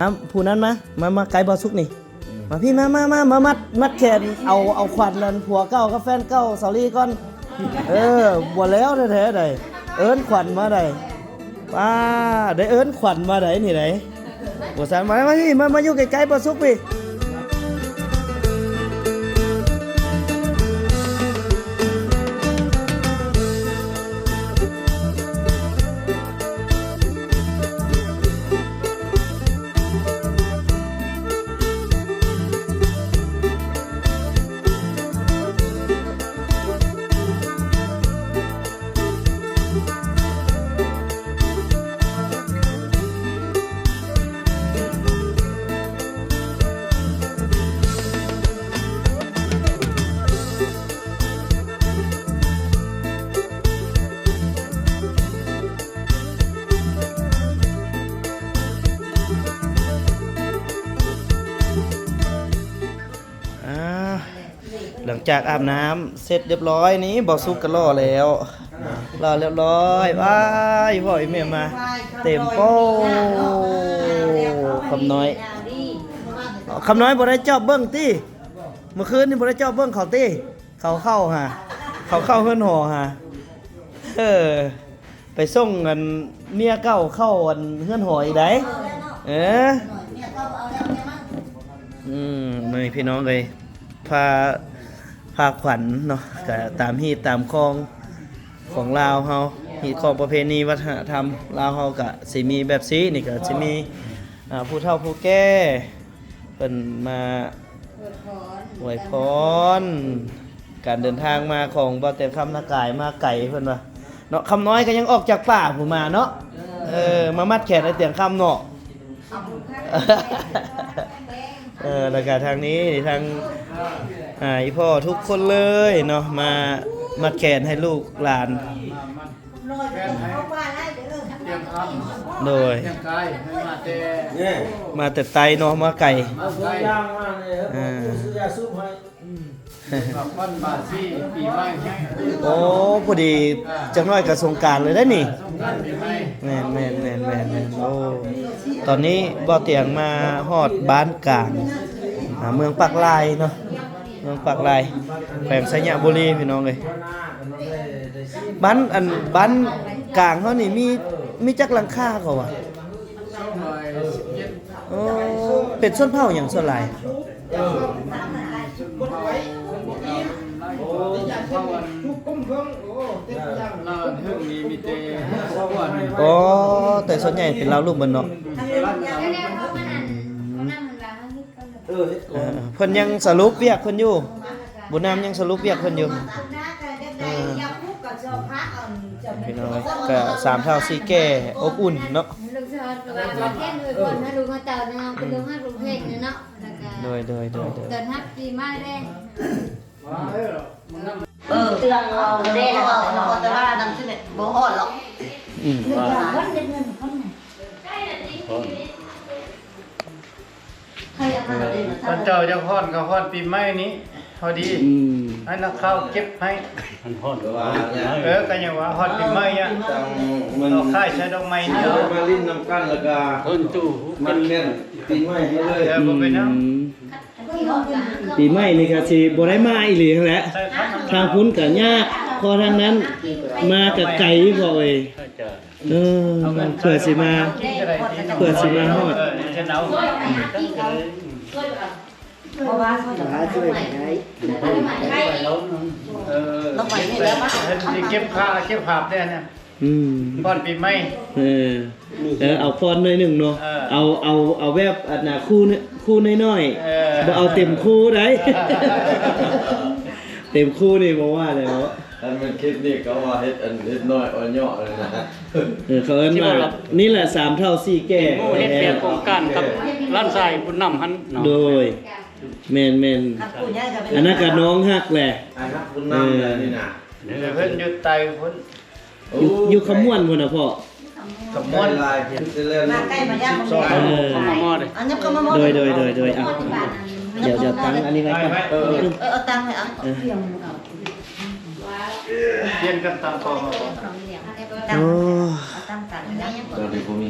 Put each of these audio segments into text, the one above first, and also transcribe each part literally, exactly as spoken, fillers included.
อ่ะ ผู้นั้นมา มา มาไกลบ่สุกนี่ มาพี่ มา มา มา มามัด มัดแขน เอา เอาขวัญนั่นผัวเก่ากับแฟนเก่าสาลีก่อน เออ บ่แล้วแท้ๆ ใด เอิ้นขวัญมาใด ป้า ได้เอิ้นขวัญมาใดนี่ใด บ่ซั่น มา มาพี่ มา มาอยู่ใกล้ๆ บ่สุกพี่ อ่า หลังจากอาบน้ำเสร็จเรียบร้อยนี้ บ่าวสุกก็หล่อแล้ว หล่อเรียบร้อย ว้าย พ่ออีแม่มา เต็มโป้ คำน้อย คำน้อยบ่ได้จอบเบิ่งติ เมื่อคืนนี่บ่ได้จอบเบิ่งเขาติ เขาเข้าหา เขาเข้าเฮือนหอหา เออ ไปส่งอันเมียเก่าเข้าอันเฮือนหออีกได๋ เออ อืม นี่พี่น้องเอ้ย พา พาขวัญเนาะ ก็ตามฮีตตามคองของลาวเฮา ฮีตคองประเพณีวัฒนธรรมลาวเฮาก็สิมีแบบนี้ นี่ก็สิมี อ่า ผู้เฒ่าผู้แก่ เพิ่นมาอวยพร การเดินทางมาของบ่าวเตียงคำนากายมาไกลเพิ่นว่า เนาะ คำน้อยก็ยังออกจากป่าพู้นมาเนาะ เออ มามัดแขนไอ้เตียงคำเนาะ เออ แล้วก็ทางนี้ทาง อ่า อีพ่อทุกคนเลยเนาะ มามัดแขนให้ลูกหลาน โดย เตรียมกายให้มาแต่ มาแต่ไกลเนาะ มาไกล มาไกล อ่า มาคอนบาซี่ปีใหม่ โอ้ พอดีจักหน่อยก็สงกรานต์เลยได้นี่ สงกรานต์ปีใหม่ แม่นๆๆๆๆ โอ้ ตอนนี้บ่าวเตียงมาฮอดบ้านกลาง อ่า เมืองปากลายเนาะ เมืองปากลาย แขวงไชยบุรี พี่น้องเอ้ย บ้านอัน บ้านกลางเฮานี่มี มีจักหลังคาก็ว่า สองร้อยสิบเจ็ด โอ้ เป็นชนเผ่าหยังส่วนหลาย เออ ชนเผ่า ชนเผ่าอัน ลาวเทิงนี่มีแต่ อ๋อ แต่ส่วนใหญ่เป็นลาวลุ่มเบิดเนาะ อืม เออ เพิ่นยังสรุปเวียกเพิ่นอยู่ บุญนำยังสรุปเวียกเพิ่นอยู่ เออ พี่น้อง ก็สามเฒ่าสี่แก่อบอุ่นเนาะ ลูกสาวก็ว่าขอเทียนอวยพรให้ลูกเขาเจ้าเนาะ เป็นลูกฮักลูกเพลงเนาะ แล้วก็ โดย โดย โดย โดย ต้อนรับปีใหม่เด้ เออ เตือนเอาเด้นะ แต่ว่านำชื่อเนี่ยบ่ฮอดหรอก อืม ว่า ท่านเจ้าจะฮอดก็ฮอดปีใหม่นี้ พอดี อืม ให้นักข่าวเก็บให้ มันฮอด เออ ก็ยังว่าฮอดปีใหม่อะ มัน เอาค่ายใช้ดอกไม้เดียว มาลิ้นนำกันแล้วก็ เพิ่นตู้ มันแม่นปีใหม่ให้เลย เออ บ่เป็นหยัง อืม ปีใหม่นี่ก็สิบ่ได้มาอีหลีหั้นแหละ ทางพุ้นก็ยาก เพราะทางนั้นมาก็ไกลบ่เอ้ย เออ เพื่อสิมา เพื่อสิมาฮอด เออ เดี๋ยวจะเอา เพราะว่าช่วยเหลือ เออ เก็บผ้า เก็บภาพได้เนี่ย อืม พรปีใหม่ เออ เออ เอาพรหน่อยหนึ่งเนาะ เออ เอา เอา เอาแบบอันน่ะ คู่น้อย คู่น้อยๆ เออ บ่เอาเต็มคู่ได้ เต็มคู่นี่บ่ว่าแล้ว คันแม่นคลิปนี้เขาว่าเฮ็ดอัน เฮ็ดน้อยอ้อยเหยาะเลยนะ เออ เขาเอิ้นว่า นี่แหละสามเฒ่าสี่แก่ หมู่เฮ็ดเวียกโครงการกับร้านทรายบุญนำหั่นเนาะ โดย แม่นๆ อันนั้นก็น้องฮักแหละ อันฮักบุญนำเลยนี่นะ เดี๋ยวเพิ่นอยู่ไตพุ้น อยู่ อยู่คำม่วนพุ้นน่ะพ่อ คำม่วน ลายเพิ่นสิเล่น มาใกล้มาย่าง เออ เข้ามาหม้อเลย อันนี้เข้ามาหม้อ โดย โดย โดย โดย อ่ะ เดี๋ยว เดี๋ยวตั้งอันนี้ไว้ก่อน เออ เออ เอาตั้งไว้ เอา เออ เปลี่ยนกันตามกองเอา ตั้ง โอ้ เอาตั้ง ตั้งไว้นะ ตอนนี้ผมมี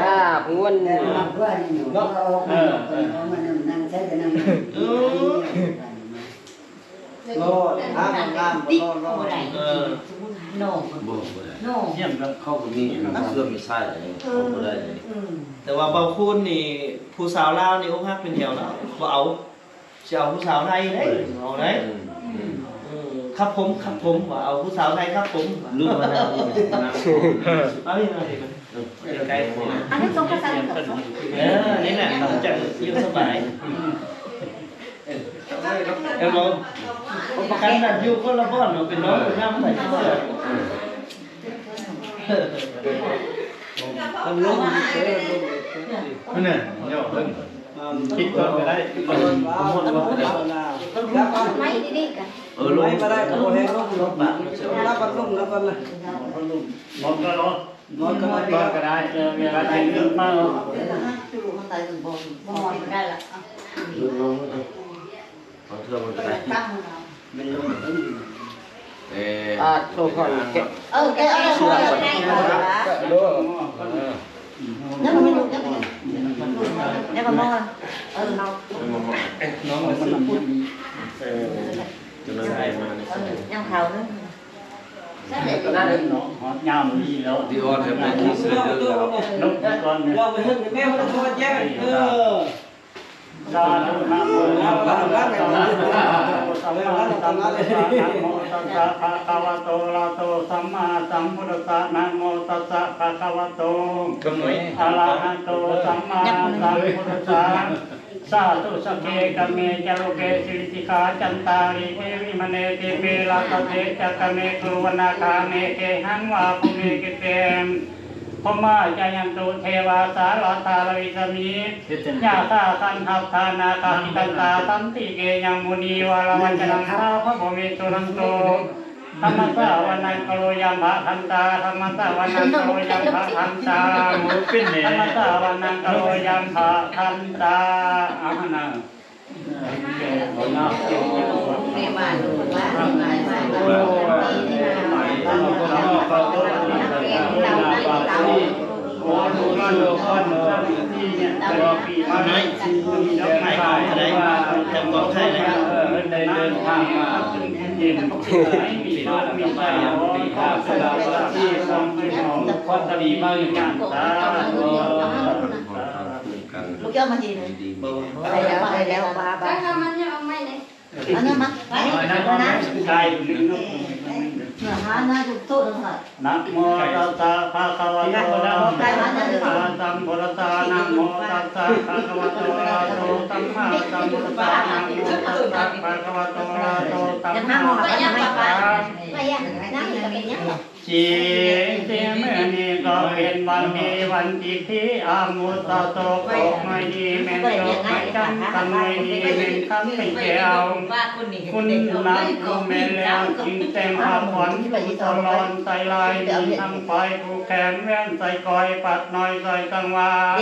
ลาบง่วน เออ เออ เออ รอด หามันงามบ่รอด รอด เออ โน่ บ่ บ่ได้ โน่ เยี่ยมครับ เขาก็มีเสื้อมีสายอะไร เขาบ่ได้เลย อืม แต่ว่าเบาคูณนี่ ผู้สาวลาวนี่อกหักเป็นแถวแล้ว บ่เอา สิเอาผู้สาวไทยเด้ เอาเด้ อืม อืม เออ ครับผม ครับผม ว่าเอาผู้สาวไทยครับผม ลืมมาแล้ว เอาอีกหน่อย ใกล้ๆ อันนี้ทรงกษัตริย์ เออ นี่แหละ หลังจากอยู่สบาย เห็นบ่ ประกันแบบอยู่คนละบ่อนเนาะ เป็นน้องเป็นน้ำใส่เสื้อ มันลงเด้อ ลงเด้อ นั่นน่ะ เดี๋ยวเพิ่น คิดก่อนก็ได้ คิดก่อน ไม่ดีๆกัน เออ ลง ไม่ก็ได้ ก็บ่แห้งลง ลงปาก แล้วก็ลง แล้วก็ลง หมดก็ลด หมดก็ลด ก่อนก็ได้ เออ เวลาใดเรื่องมาก บ่ได้ละ ลง ลง เอาเทื่อมันก็ได้ ตั้งเอา มันลง เออ อ่า ตัวก่อนแกะ เออ แกะเอา เชื่อก่อน แกะ เออ แล้วมันไม่ลง แล้วมันไม่ลง แล้วก็มอง เออ น้องมัน เออ จนมันได้มาเนี่ย เออ ยังเขาเนอะ นั่นเนาะ ฮอดยามนี้แล้ว ดีออนแบบนั้นที่สุดเลย นกก่อนเนี่ย เราไปเห็นแม่มันทอดแยก เออ สาธุ นะโมตัสสะ ภะคะวะโต อะระหะโต สัมมาสัมพุทธัสสะ นะโมตัสสะ ภะคะวะโต อะระหะโต สัมมาสัมพุทธัสสะ นะโมตัสสะ ภะคะวะโต อะระหะโต สัมมาสัมพุทธัสสะ สาธุ สักเค กะเม จารุเป สิวิติขา จันตาลีเทวิมะเน ติเป รัตเต จักกะเม กุรุวนาคาเม เกหัง วาภุเม กิเต พรหมาจายันตุ เทวา สารัตถาลวิสมิ ยาธา สันทัตถานาคา ติตันตา สันติเก ยังมุนี วาลาวัจนัง ทาภะโพ เม สุนันตุ ธัมมัสสะวะนัง กะโรยัมภะ ทันตา ธัมมัสสะวะนัง กะโรยัมภะ ทันตา ธัมมัสสะวะนัง กะโรยัมภะ ทันตา อาหานัง ไม้ ไม้ของอะไร แถมกองไข่อะไร เออ ได้เดินทางมาเย็น มีโชคมีชัย มีลาภ มีลาภ มีความสุข ความดีมากอย่างนั้น สาธุ กัน ลูกเจ้ามาทีหนึ่ง บอกว่า ไปแล้ว ไปแล้ว บาบา ถ้าทำมันเนี่ยเอาไม่เลย อันนี้มา ไป เอานะ เอานะ ใช่ เนื้อหานะ ทุกๆ เลยค่ะ นะโมตัสสะ ภะคะวะโต อะระหะโต สัมมาสัมพุทธัสสะ นะโมตัสสะ ภะคะวะโต อะระหะโต สัมมาสัมพุทธัสสะ นะโมตัสสะ ภะคะวะโต อะระหะโต สัมมาสัมพุทธัสสะ ไปยัง นั่งอยู่กับเป็นยัง จริง จริง มื้อนี้ก็เป็นวันดีวันดีที่อามุตตะโตโขกไม่ดีแม่นโตไม่จำกันไม่ดีแม่นคำเป็นแก้ว คุณนับรู้แม่นแล้ว จึงแต่งภาพฝันผู้ตลอนใจลาย มีทั้งฝ่ายผู้แขนแว่นใส่กอยปัดน้อยใส่สังวาน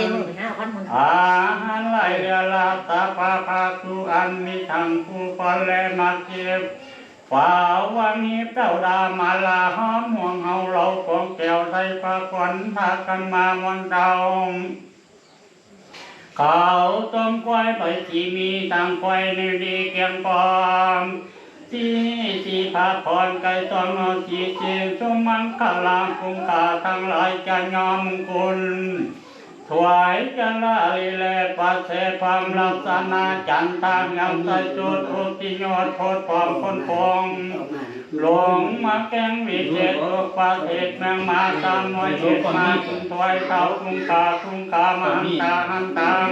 อาหารไหลเรือลาบตาปาภาครูอันมีทั้งผู้ปอนและมาเก็บ ฝ่าวังนี้เป้าดามาลาหอมห่วงเฮาเราของแก้วไทยพาขวัญพากันมามวนเตา เขาต้มควายไปที่มีทางควายในดีเกียงปอม ที่ที่พระพรไก่ตองเอาที่เจนสมมังคลาคุ้มค่าทั้งหลายจะยอมคุณ ถวายจาราลีแลประเสริฐความลักษณะจันทางามใสจุดพุทธิยอดโพธิ์พร้อมคนคง ลงมาแกงวิเศษทุกประเทศเมืองมาตามมวยเหตุมาคุณถวายเท้าคุ้งคาคุ้งคามาหันตาหันตัง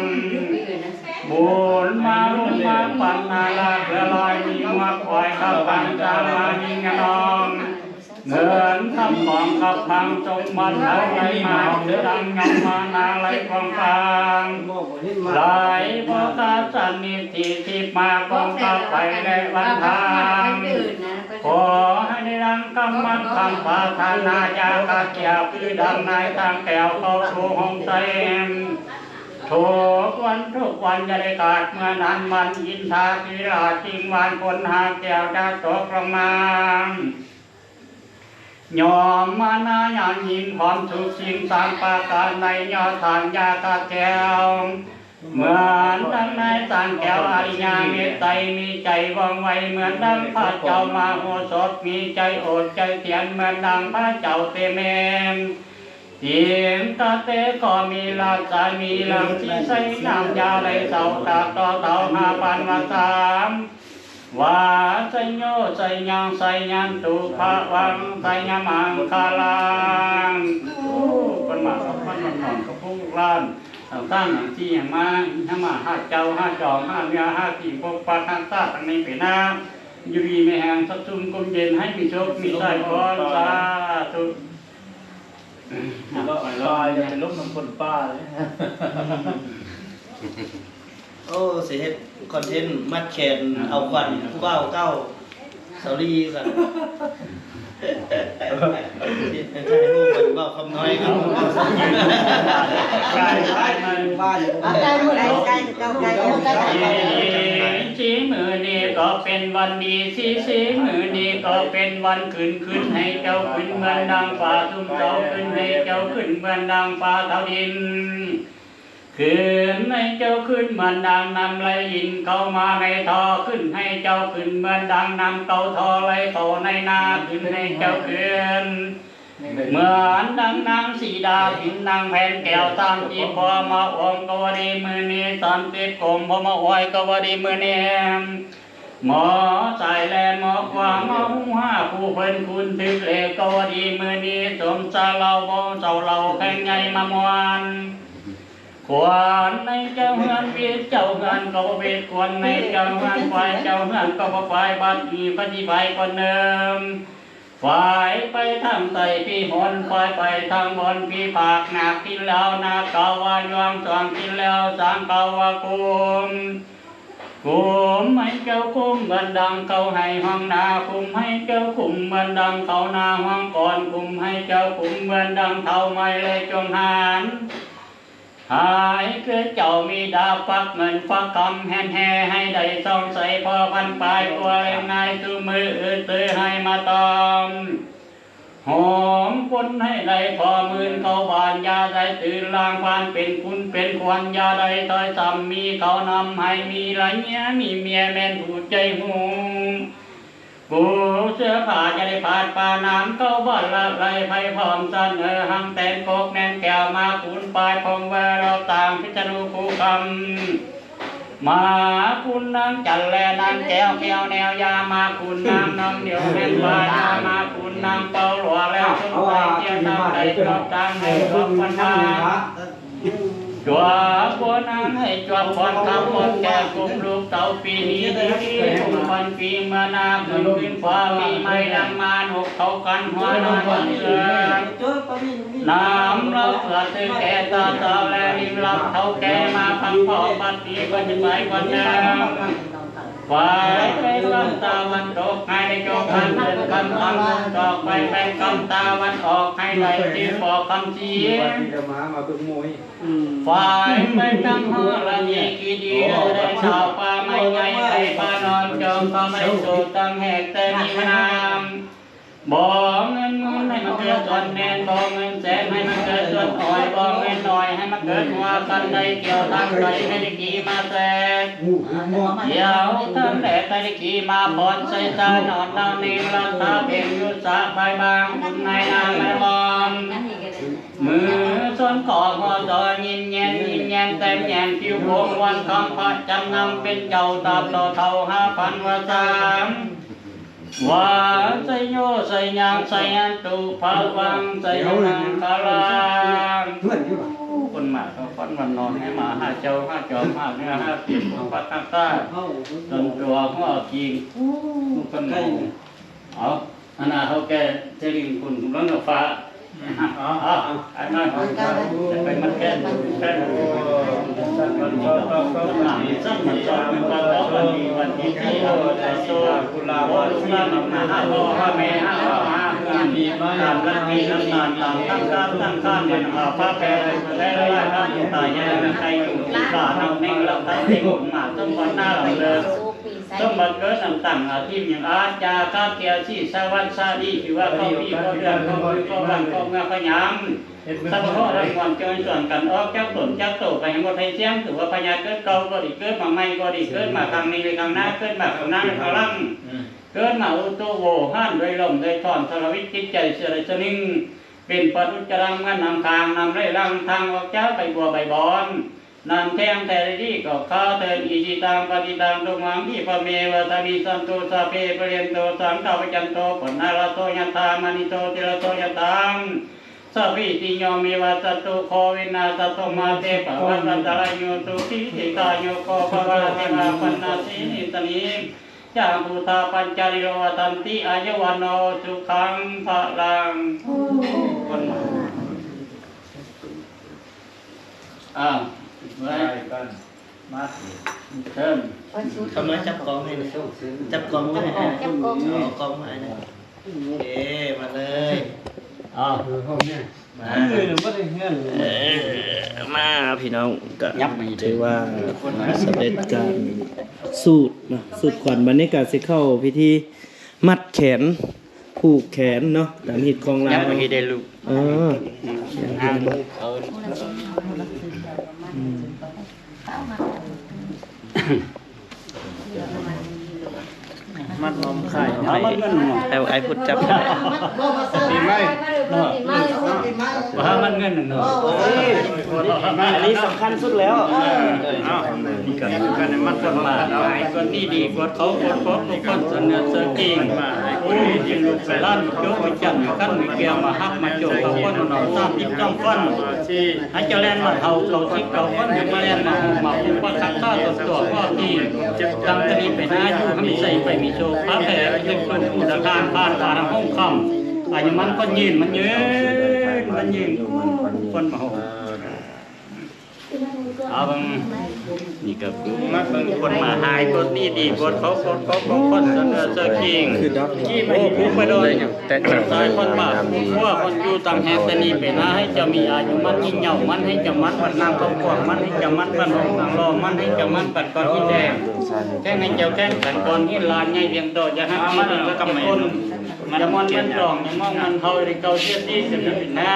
บุญมาลุงมาปันนาลาเพื่อลอยมีมาปล่อยข้าพันตามานิงนอง เงินคำของกับพังสมบัติเอาไหลมาเถือดังยำมานาไหลกองกลาง ไหลบ่ขาดสนิทที่ทิพย์มากองกลับไปและวันทาง ขอให้ได้ดังคำมั่นคำปรารถนาอยากกะเกียบคือดังนายทางแก้วเข้าสู่ห้องเต็ม ทุกวันทุกวันอย่าได้ขาดเมื่อนั้นวันอินทาธิราชจิงวานฝนหาแก้วจะตกลงมา ยอมมานาหยาดหินหอมทุกสิ่งสามประการในยอดทานยากาแก้ว เหมือนดังนายสร้างแก้วอริยาเมตไตรมีใจว่องไวเหมือนดังพระเจ้ามโหสถมีใจโอดใจเตียนเหมือนดังพระเจ้าเตเมน เตียงตาเตก็มีราชามีลังสีใสน้ำยาไหลเสาตากต่อเต่าห้าปันวาสาม วาสโยสยังสยังตุภะวังสยมังคลัง โอ้ คนมากับคนนอนกับพวกล้านต่างๆ อย่างที่อย่างมาห้ามาห้าเจ้าห้าจอมห้าเมียห้าปีปกปักห้าซาตั้งนี้เป็นน้ำอยู่ดีไม่แห้งสักซุ่มกลมเย็นให้มีโชคมีชัยก่อนสาธุ ลอยลอยอย่าไปลบน้ำคนป้าเลย โอ้ สิเฮ็ดคอนเทนต์มัดแขนเอาควันผู้บ่าวเก่าสาลีสัน ถ่ายรูปกันเว้าคำน้อยกัน ใกล้ใกล้มันบ้าน ใกล้มื้อใดใกล้เจ้าใกล้เจ้าใกล้ สีมือนี้ก็เป็นวันดีสีสีมือนี้ก็เป็นวันขึ้นขึ้นให้เจ้าขึ้นเหมือนดังฟ้าทุ่มเจ้าขึ้นให้เจ้าขึ้นเหมือนดังฟ้าเท่าดิน ขึ้นให้เจ้าขึ้นเหมือนดังน้ำไหลอินเข้ามาในท่อขึ้นให้เจ้าขึ้นเหมือนดังน้ำเก่าท่อไหลเข้าในนาขึ้นให้เจ้าขึ้น เหมือนดังนางสีดาพินนางแผนแก้วสามสิบพ่อมาองค์ก็ว่าดีมือนี้สามสิบกรมพ่อมาอ้อยก็ว่าดีมือนี้หมอสายแลหมอขวาหมอหูห้าผู้เพิ่นคุณตึกเลก็ว่าดีมือนี้สมซาเราบ่เจ้าเราแข่งใหญ่มามวน ขวัญในเจ้าเฮือน เวทเจ้าเฮือนก็บ่เวท ขวัญในเจ้าเฮือน ฝ่ายเจ้าเฮือนก็บ่ฝ่าย บัดนี้ปฏิบัติก่อนเดิม ฝ่ายไปทางใต้พิหล ฝ่ายไปทางบนพิพาก นาคทินแล้ว นาคเก่าว่ายวงสองทินแล้ว สางเก่าว่ากุม กุมให้เจ้ากุมเหมือนดังเขาให้ห้องนา กุมให้เจ้ากุมเหมือนดังเขานาห้องก่อน กุมให้เจ้ากุมเหมือนดังเท่าไม้เลยจงหัน หายคือเจ้ามีดาบฟักเงินฟักคำแห่นแห่ให้ได้ส่องใสพอพันปลายกว่าเล่นนายสู่มืออื่นซื้อให้มาตอม หอมคนให้ได้พอหมื่นเข้าบ้าน อย่าได้ตื่นลางพานเป็นคุณเป็นควร อย่าได้ถอยซ้ำมีเขานำให้มีละเมียมีเมียแม่นผู้ใจหู ปูเสื้อผ้าจะได้ผาดปาน้ำเข้าบ้านละไรไฟพร้อมสันเออหังแตนโกกแนนแก้วมาปูนปลายพองแวเราต่างพิษณุภูคำ มาปูนนางจันแลนางแก้วแก้วแนวยามาปูนนางน้องเดียวแม่นปลายามาปูนนางเปาหลวงแล้วสุดท้ายเจ้าตามใจจอบตามให้จอบพันธา จวบบัวนางให้จวบพรคำพรแก่กลุ่มลูกเต่าปีนี้ดีดีกลุ่มวันปีเมื่อนาขึ้นขึ้นฟ้าปีใหม่ดังมานกเขากันหัวหน้าเสือน้ำเราเสือตื่นแก่ตาเต่าและริมรับเขาแก่มาพังพอปัดปีก็จะไปวันเดิมฝ่ายไปลำตาวันตกให้ได้โจกขันเดินคำทางลงจอกไปแปงคำตาวันออกให้ไหลที่ปอกคำเสียง ฝ่ายไปทางฮอดละมีกี่ดี ได้สาวปลาไม้ใหญ่ไปปลาน้อยจองเข้าไปสู่ตังแหกแต่มีน้ำบ่อเงินหมื่นให้มันเกิดส่วนแนนบ่อเงินแสนให้มันเกิดส่วนอ้อยบ่อเงินน้อยให้มันเกิดหัวกันได้เกี่ยวทางไปให้ได้ขี่มาแทรก เดี๋ยวท่านแดดตะลิกีมาพรใส่ตานอนนอนนิ่งรักษาเพ่งอยู่สะพายบางคุณนายนางแม่มอน มือซ้อนก่อหัวต่อยินเย็นยินเย็นแต่แยนผิวโผงวันคำพระจำนำเป็นเจ้าตาบต่อเท่าห้าพันวาสามวาสยโยสยังสยันตุภาวังสยนังคารัง เพื่อนอยู่บ่ คนมากเขาฟันวันนอนให้หมาห้าเจ้าห้าจอมห้าเนื้อห้าปีกคนพัดห้าตาจนตัวหัวกิ่งคนหนึ่งเอา อันน่ะเขาแก่เจริญคุณกำลังกับฟ้า อ๋อ อ๋อ อันนั้นของเขาจะไปมัดแก้มแก้มวันนี้ก็ต้องต้องหลังสักมันสองมันวันสองวันนี้วันที่ที่เราจะโซ่กุลาว่าลูกหลานมาห้าพ่อห้าแม่ห้าพ่อห้าเพื่อนตามรักมีน้ำตาลตามตั้งข้าวตั้งข้ามเนี่ยนะครับพระแปรแปรไล่พระตายายนะใครอยู่ที่บ้านเราเน่งเราทั้งที่ผมมาต้องวันหน้าเราเลย สมบัติเกิดต่างๆอาทิตย์อย่างอาจาคาเตียสีสวัสดีที่ว่าเขามีเขาเดือนเขามือเขาวันเขาเงาเขายามสัพพะรางวัลจอยส่วนกันออกจากตนจากโตไปให้หมดให้เสี้ยงถือว่าพญาเกิดเก่าก็ดีเกิดมาใหม่ก็ดีเกิดมาครั้งนี้หรือครั้งหน้าเกิดมาครั้งหน้าหรือครั้งหลังเกิดมาอุตุโวหันโดยลมโดยถอนสารวิตจิตใจเสียเลยสนิงเป็นปทุจรังมันนำทางนำไรลังทางออกจากใบบัวใบบอน นั้นแท้งแท้ดีก็ข้าเถิดอิจิตังปฏิตังตุมหังที่พระเมวะสมิสสันตุสพเพปเรนโตสังกปปจันโตปนารโสยะถามณิโตติรโสยะถามสัพพิติโยเมวะสัตตุโควินาสตุมาเตปะวัตตะรโยตุติติกาโยโกภวะเทวาปันนาสีนิสนิจังพุทธาปัญจาริโรวัตันติอายุวันโนสุขังพลังคนมา อ่าไว้ได้กันมาเชิญ กำลังจับกองให้นะจับกองไว้ให้นะจับกอง อ๋อกองไว้นะโอเคมาเลยอ่าคือห้องเนี่ยมาเออบ่ได้เฮือนเลยเออมาพี่น้องก็ยับมาอยู่เด้อถือว่าสำเร็จการสูดเนาะสูดขวัญบัดนี้ก็สิเข้าพิธี มัดแขนผูกแขนเนาะตามฮิตของลาวยังบ่ได้ลูกเออเอาอืมมัดนมไข่ ให้เอาไอ้พุทธจับ ปีใหม่เนาะ ว่ามันเงินเนาะ อันนี้สำคัญสุดแล้ว เอา กันมันคนมาหลายคนนี่ดีกว่าเขาคนพบทุกคนเสนอเสือจริง โอ้ย ลูกหลานโยมจันทร์ขั้นมีแก้วมาฮักมาโจกเขาคนหนองตามที่ต้องคน ให้เจ้าแลนมาเฮาเขาที่เก่าคนเดียวมาแลนมาเฮามาอุปคัตตาตนตัวพ่อที่จังตะลีไปหน้าอยู่ให้ใส่ไปมีโชคพระแผ่อายุคนผู้สถานผ่านผ่านห้องคำอายุมันก็ยืนมันยืนมันยืนคนมาหงเอาเบิ่งนี่ก็มาเบิ่งคนมาหายคนนี่ดีคนเขาคนเขาเขาคนเสนอเสอกิ่งโอ้ผู้ไปโดน แต่สายคนบาปผู้ชั่วคนอยู่ตามแห่งแต่นี้เป็นหาให้เจ้ามีอายุมันยิ่งเหย่ามันให้เจ้ามันบัดนางเขาพวกมันให้เจ้ามันบัดหงนางรอมันให้เจ้ามันบัดก่อนที่แดงแข้งให้เจ้าแข้งขันก่อนที่ลานใหญ่เพียงโตจะหักมันละกำคนอย่ามอนมันดองอย่ามองมันเฮาในเก่าเสียที่จะมีเป็นหน้า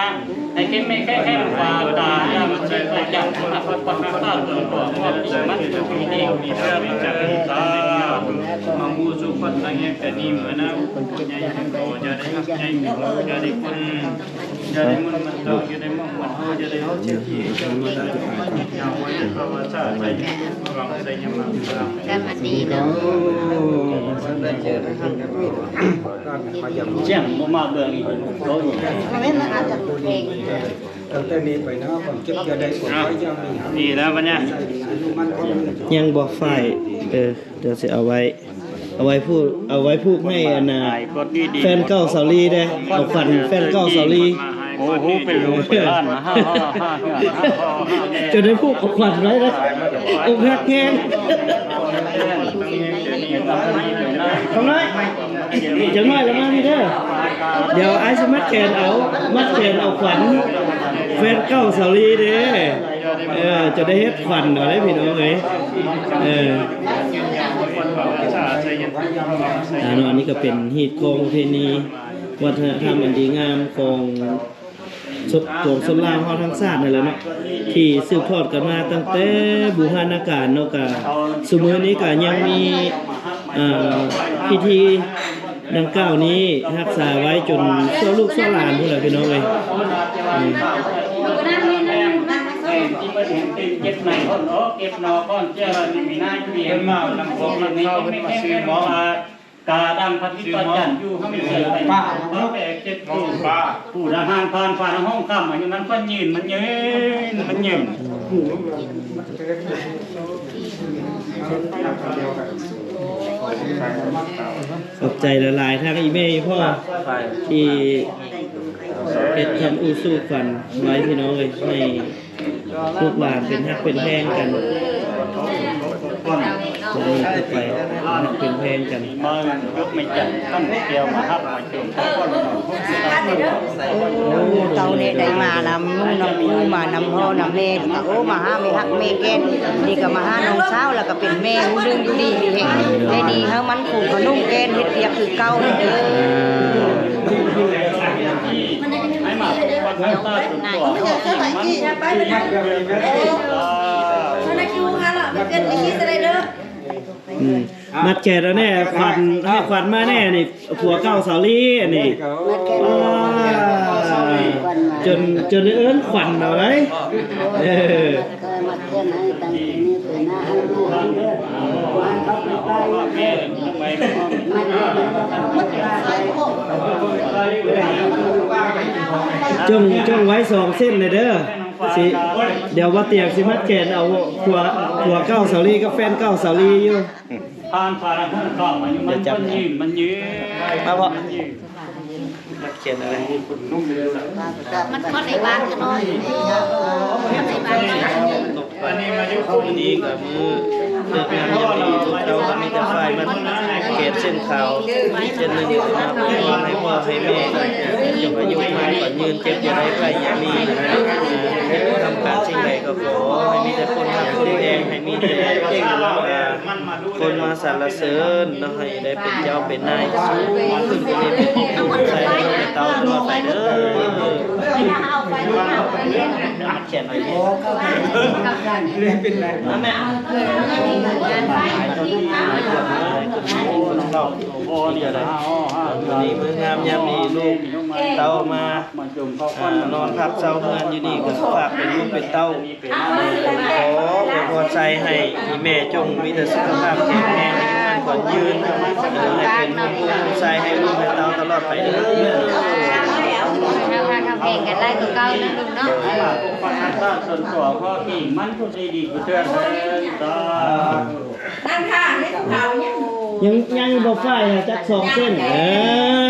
ให้เข้มไม่แค่แค่ปาตาอย่ามันเสียไปจากคนละคนคนข้าตัวตัวพวกที่มันอยู่ดีมีเรื่องมีจักรตามาบูสุขคนตั้งแห่งแต่นี้เหมือนนะ อย่าได้หักใหญ่ อย่าได้หักใหญ่ อย่าได้คน อย่าได้มันมันเจ้า อย่าได้มองมันเฮา อย่าได้เอาเชื่อที่เจ้า อย่าได้มันอย่าไว้ภาวะชาติ อย่าได้มันวางใส่ยามา สวัสดีเนาะ เสียงบ่มาเบิ่งอีกเขาอีก มันไม่มาอาจจะเพลง ตั้งแต่นี้ไปนะความเจ็บอย่าได้ปวดร้ายอย่ามีหา ดีแล้วปะเนี่ย อายุมันก็มี ยังบ่ฝ่าย เออ เดี๋ยวสิเอาไว้ เอาไว้พูด เอาไว้พูดให้อันน่ะ แฟนเก่าสาวลีเด้ เอาขวัญแฟนเก่าสาวลี โอ้โห เป็นลูกเป็นหลานมาห้าห้าห้าห้าห้า จะได้พูดเอาขวัญไว้นะ อกหักแฮง ทำไม จังน้อยละมานี่เด้อ เดี๋ยวไอ้สิมัดแขนเอา มัดแขนเอาขวัญ แฟนเก่าสาวลีเด้ เออ จะได้เฮ็ดขวัญเอาได้พี่น้องเอ้ย เออ อ่าเนาะ อันนี้ก็เป็นฮีตของประเพณีวัฒนธรรมอันดีงามของชน ของชนลาวเฮาทั้งชาตินั่นแหละเนาะ ที่สืบทอดกันมาตั้งแต่บูหานาการเนาะ กะซุมื้อนี้กะยังมี อ่า พิธีดังกล่าวนี้รักษาไว้จนชั่วลูกชั่วหลานพู้นแหละพี่น้องเอ้ย อืม เก็บในคนออกเก็บนอกก่อนเจ้ามีหน้าอยู่เรียนมาลำพองลำนี้ไม่แค่หมอมา กาดังพระทิตย์พระจันทร์อยู่ห้องเสยไปป้าแปดเจ็ดผู้ป้าผู้ทหารผ่านผ่านห้องคำอายุนั้นก็ยืนมันยืนมันยืน ขอบใจหลายๆ ทั้งอีเมย์พ่อ ที่เฮ็ดคำอู้สู้ขวัญไว้พี่น้องเลย ให้ลูกหลานเป็นฮักเป็นแพงกัน คนนี้ก็ไปฮักเป็นแพงกัน มายกไม่จัดตั้งแก้วมาฮักมาจุ่ม โอ้ เตาเนี่ยได้มานำนุ่งนำคู่มานำพ่อนำแม่ก็โอ้มาหาแม่ฮักแม่แก้นนี่ก็มาหาน้องสาวแล้วก็เป็นแม่รู้เรื่องอยู่ดีมีแฮงได้ดีเฮามันผูกขนุ่งแก้นเฮ็ดเวียกคือเก่าเด้อ ให้มาปฏิบัติตามตัว อืม มัดแขนเอาแน่ ขวัญ ให้ขวัญมาแน่นี่ ผัวเก่าสาวลีอันนี้ อ่า จน จนได้เอิ้นขวัญเอาเลย เออ จง จงไว้สองเส้นเลยเด้อ สิ เดี๋ยวบ่าเตียงสิมัดแขนเอาผัว ผัวเก่าสาวลีกับแฟนเก่าสาวลีอยู่ ผ่านผ่านห้องเก่ามันมันมันยืนมันยืน มาพ่อ มันยืน มัดแขนอะไร มันคนในบ้านก็น้อย คนในบ้านก็น้อย อันนี้มาอยู่คู่นี้กับมือเลิกงานยามดีทุกเช้ามีแต่ฝ่ายมาเก็บเส้นขาวเส้นหนึ่งมาให้พ่อให้แม่จงอายุมั่นขวัญยืนเจ็บอย่าได้ไข้อย่ามีทำการสิ่งใดก็ขอให้มีแต่คนรักคนแพงให้มีแต่คนมาสรรเสริญเนาะให้ได้เป็นเจ้าเป็นนายสูงขึ้นกว่านี้เป็นผู้ใส่เต้าตัวไปเด้อแขน เล่นเป็นไง นั่นแหละ โอ้น้องเต้า โอ้นี่อะไร นี่มื้องามยามนี้ลูกเต้ามา มาจมเข้า อ่า นอนพักเซาเฮือนอยู่นี่ ก็ฝากเป็นลูกเป็นเต้า ขออวยพรใส่ให้อีแม่จงมีแต่สุขภาพแข็งแรง อายุมั่นขวัญยืน ให้เป็นลูกผู้ใส่ให้ลูกให้เต้าตลอดไปเด้อ เฮาพากันแข่งกันไล่ตัวเก่านะลูกเนาะ ส่วนตัวพ่อกิ่งมันผู้ดีดีผู้เทื่อนเด้อ นั่งข้างนี่เขายัง ยัง ยังบ่ฝ่ายนะจักสองเส้น เอ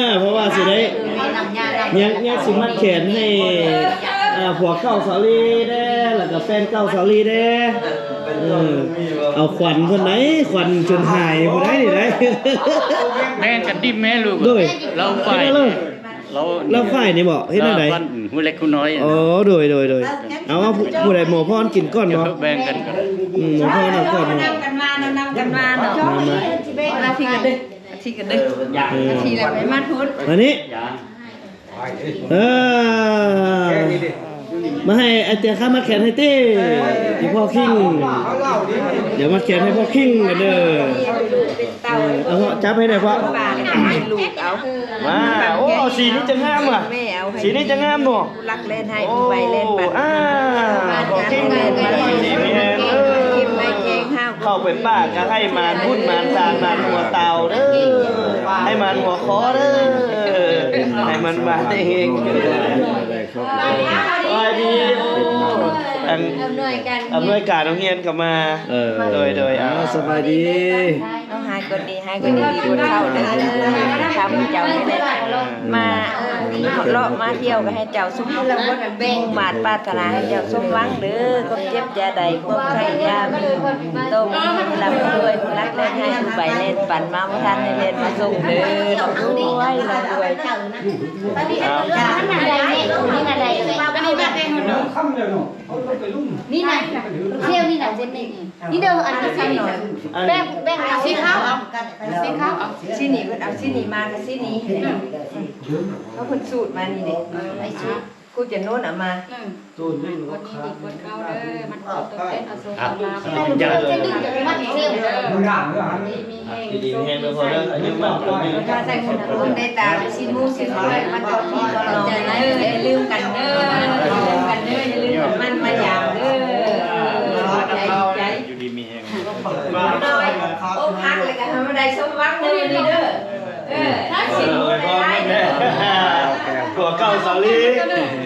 อ เพราะว่าสิได้ ยัง ยังสิมัดแขนให้ อ่า ผัวเก่าสาลีแด้ แล้วก็แฟนเก่าสาลีแด้ เออ เอาขวัญเพิ่นไหน ขวัญจนหายผู้ใดนี่ได้ แบ่งกันดิบแม่ลูก โดย เราฝ่าย เฮ็ดอะไร เรา เราฝ่ายนี่บ่ เฮ็ดอะไร บ้านหูเล็กหูน้อย อ๋อ โดย โดย โดย เอาว่าผู้ ผู้ใดหมอพรกินก่อนบ่ เดี๋ยวแบ่งกันก่อน อืม หมอพรเอาก่อนบ่ นำกันมา นำกันมาเนาะ มา มา มาที่กันเด้อ ที่กันเด้อ เออ ที่แล้วไปมาทุน อันนี้ เออ มาให้ไอ้เตียข้ามาแขนให้ติ ที่พ่อคิง เดี๋ยวมาแขนให้พ่อคิงกันเด้อ เป็นเต้า เออ เอาพ่อจับให้หน่อยพ่อ ปากให้ลูกเอา มา โอ้ เอาสีนี้จะงามว่ะ แม่เอาให้ สีนี้จะงามบ่ ผู้รักแล่นให้ ผู้ไวแล่นปัด อ่า พ่อคิง แล่นปัด สีนี้แฮงเด้อ เข้าไปปากก็ให้มานบุญมานซานมานหัวเตาเด้อ ให้มานหัวคอเด้อ ให้มันมาได้เฮง สบายดี อัน อำนวยการ อำนวยการโรงเรียนก็มา เออ โดย โดย อ่า สบายดี เอาหายก็ดี หายก็ดี ดีกว่าเก่าเด้อ ทำเจ้าให้ได้มา เออ เลาะมาเที่ยวก็ให้เจ้าสมหวัง มุ่งมาดปรารถนาให้เจ้าสมหวังเด้อ ความเจ็บอย่าได้ ความไข้อย่ามี ต้องร่ำรวย ผู้รักแล่นให้ ผู้ไปแล่นปันมา บ่ทันให้แล่นมาส่งเด้อ ร่ำรวย ร่ำรวย เอา นี่นะ เที่ยวนี่นะเจนนี่ นี่เด้อ อันนี้สีนี่ แบ่ง แบ่งเอาสีขาวเอา สีขาวเอา สีนี่เพิ่นเอาสีนี่มากับสีนี่ เขาเพิ่นสูตรมานี่เด้ ไอ้สูตร กูจะโน้นเอามา อืม คนนี้ดีคนเก่าเด้อ มันก็ต้องเป็นเอาโชคเอาลาภ อ่ะ เจนนี่จะไปมัดเซลล์ ดีมีแฮง ดีมีแฮงเด้อพ่อเด้อ อายุมั่นขวัญยืน ถ้าใส่คนคนได้ตาไปชิ้นหมูชิ้นหอย มันก็มีก็ลองเด้อ อย่าลืมกันเด้อ อย่าลืมกันเด้อ อย่าลืมกันมันมายามเด้อ ใจใจ อยู่ดีมีแฮง น้อยอกหักเลยก็ให้มันได้สมหวังเด้อ นี่เด้อ เออ ถ้าสิรู้ได้ ผัวเก่าสาลี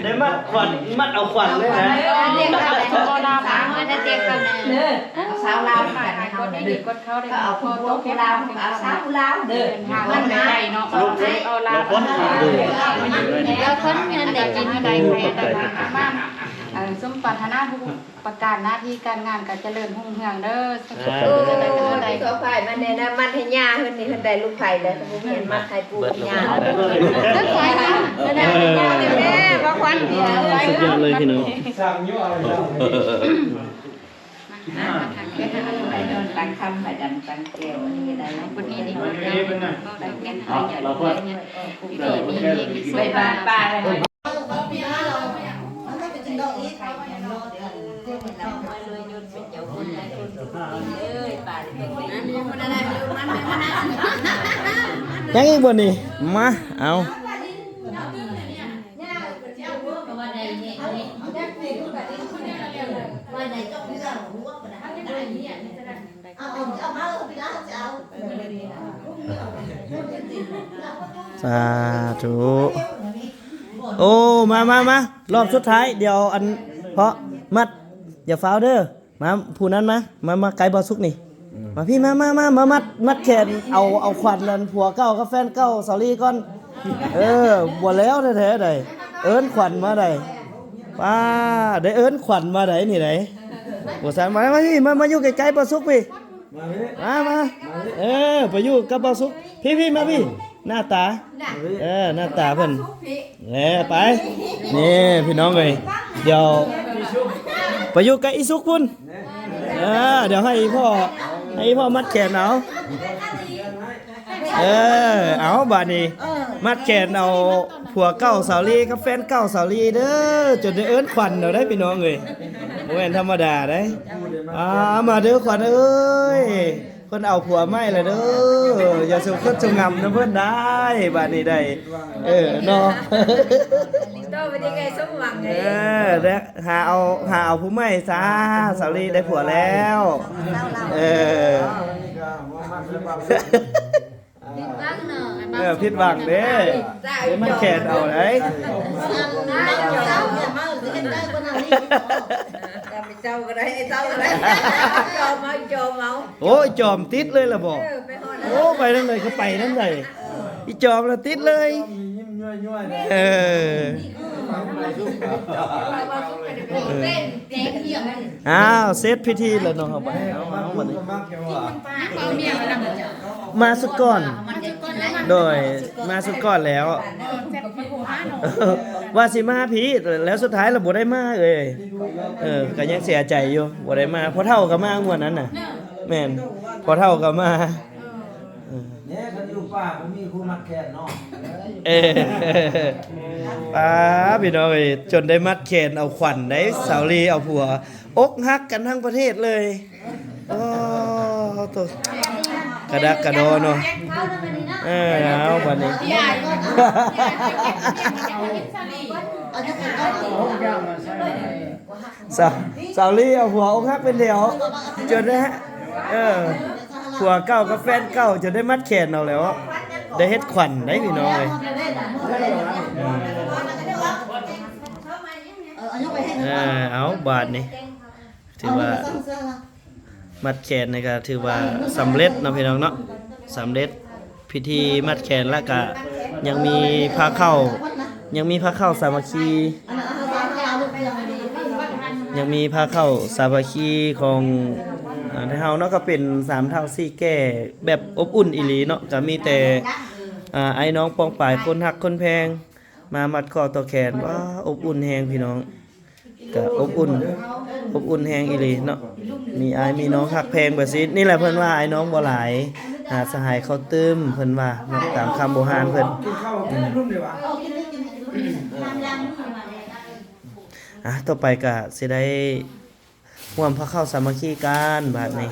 ได้มัดขวัญ มัดเอาขวัญเลยนะ เออ อันนี้ก็เอาไปโชคเอาลาภ อันนั้นเจ๊ก็แม่ เด้อ เอาสาวลาวมาให้เขา คน เด้อ ดีกดเขาได้ ก็เอาผู้ผัวผู้ลาว เอาสาวผู้ลาวเด้อ มันมา ได้เนาะ ลูกคน เอาลาภ ลูกคน เออ แล้วคนเงินได้กินได้ใครได้มา มา เออ สมปรารถนาทุก ประกาศหน้าที่การงานก็เจริญรุ่งเรืองเด้อ สาธุ เออ ที่เขาฝ่ายมาแนะนำมัดให้ย่าเพิ่นนี่ เพิ่นได้ลูกไผ่แล้ว เพิ่นเห็นมัดให้ปู่กับย่า เออ แม่ว่าควัน สุดยอดเลยพี่น้อง ตังคำไปดันตังแก้ว อันนี้ได้ คนนี้นี่ ตังแก้ว เราก็ ไปบ้านป้าเลย ยังอีกบ่นี่ มา เอา สาธุ โอ้ มา มา มา รอบสุดท้าย เดี๋ยวอัน เพาะ มัด อย่าฟ้าวเด้อ มา ผู้นั้นมา มา มาไกลบ่สุกนี่ อืม มาพี่ มา มา มา มา มัด มัดแขน เอา เอาขวัญนั่น ผัวเก่ากับแฟนเก่าสาลีก่อน เออ บ่แล้วแท้ๆ ใด เอิ้นขวัญมาใด ป้า ได้เอิ้นขวัญมาใดนี่ใด บ่ซั่น มา มาพี่ มา มาอยู่ใกล้ๆ บ่สุกพี่ มาพี่ มา มา มาพี่ เออ ไปอยู่กับบ่าวสุข พี่ พี่ มาพี่ หน้าตา มาพี่ เออ หน้าตาเพิ่น เออ ไป นี่ พี่น้องเอ้ย เดี๋ยว ไปอยู่กับอีสุกพุ่น เออ เดี๋ยวให้อีพ่อ ให้อีพ่อมัดแขนเอา เออ เอาบาดนี้ มัดแขนเอา ผัวเก่าสาวลีกับแฟนเก่าสาวลีเด้อ จนได้เอิ้นขวัญเอาได้พี่น้องเอ้ย บ่แม่นธรรมดาได้ อ่า มาเด้อขวัญเอ้ย เพิ่นเอาผัวใหม่แล้วเด้อ อย่าสุขดสุงำนะเพิ่นได้ บาดนี้ได้ เออ เนาะ ต่อไปยังไงสมหวังไง เออ แล้วหาเอา หาเอาผู้ใหม่ซะ สาวลีได้ผัวแล้ว เออ ผิดหวังเนาะ เออ ผิดหวังเด้ เดี๋ยวมันแขนเอาไหน เจ้าก็ได้ เจ้าก็ได้ จอมเอา จอมเอา โอ้ย จอมติดเลยล่ะบอก เออ ไปฮอด โอ้ ไปนั่นเลยก็ไปนั่นเลย อีจอมละติดเลย เออ อ้าว เสร็จพิธีแล้วเนาะครับ เอามาเลย มาสุดก่อน โดย มาสุดก่อนแล้ว ว่าสิมาพี้ แล้วสุดท้ายเราบ่ได้มาเอ้ย เออ ก็ยังเสียใจอยู่ บ่ได้มา พอเฒ่าก็มางวดนั้นน่ะ แม่น พอเฒ่าก็มา เออ เนี่ย คันอยู่ป่าบ่มีผู้มัดแขนเนาะ เออ ป้า พี่น้องเอ้ย จนได้มัดแขนเอาขวัญได้ สาวลีเอาผัว อกหักกันทั้งประเทศเลย โอ้ โต กระดักกระดอเนาะ เออ เอาบัดนี้ สาว สาวลีเอาผัวอกหักเป็นแถว จนได้ฮะ เออ ผัวเก่ากับแฟนเก่าจนได้มัดแขนเอาแล้ว ได้เฮ็ดขวัญได้พี่น้องเลย อืม เออ เอาบาดนี้ ถือว่า มัดแขนนี่ก็ถือว่าสำเร็จเนาะพี่น้องเนาะ สำเร็จพิธีมัดแขนแล้วก็ยังมีพาเข้า ยังมีพาเข้าสามัคคี ยังมีพาเข้าสามัคคีของ อ่า ไทเฮาเนาะ ก็เป็นสามเฒ่าสี่แก่แบบอบอุ่นอีหลีเนาะ ก็มีแต่ อ่า ไอ้น้องปองปายคนฮักคนแพง มามัดข้อต่อแขน ว้า อบอุ่นแฮงพี่น้อง ก็อบอุ่น อบอุ่นแฮงอีหลีเนาะ มีอ้ายมีน้องฮักแพงแบบนี้ นี่แหละเพิ่นว่าอ้ายน้องบ่หลาย หาสหายเข้าตื้ม เพิ่นว่าเนาะ ตามคำโบราณเพิ่น อืม อ่ะ ต่อไปก็สิได้ร่วมพาเข้าสามัคคีกันบาดนี้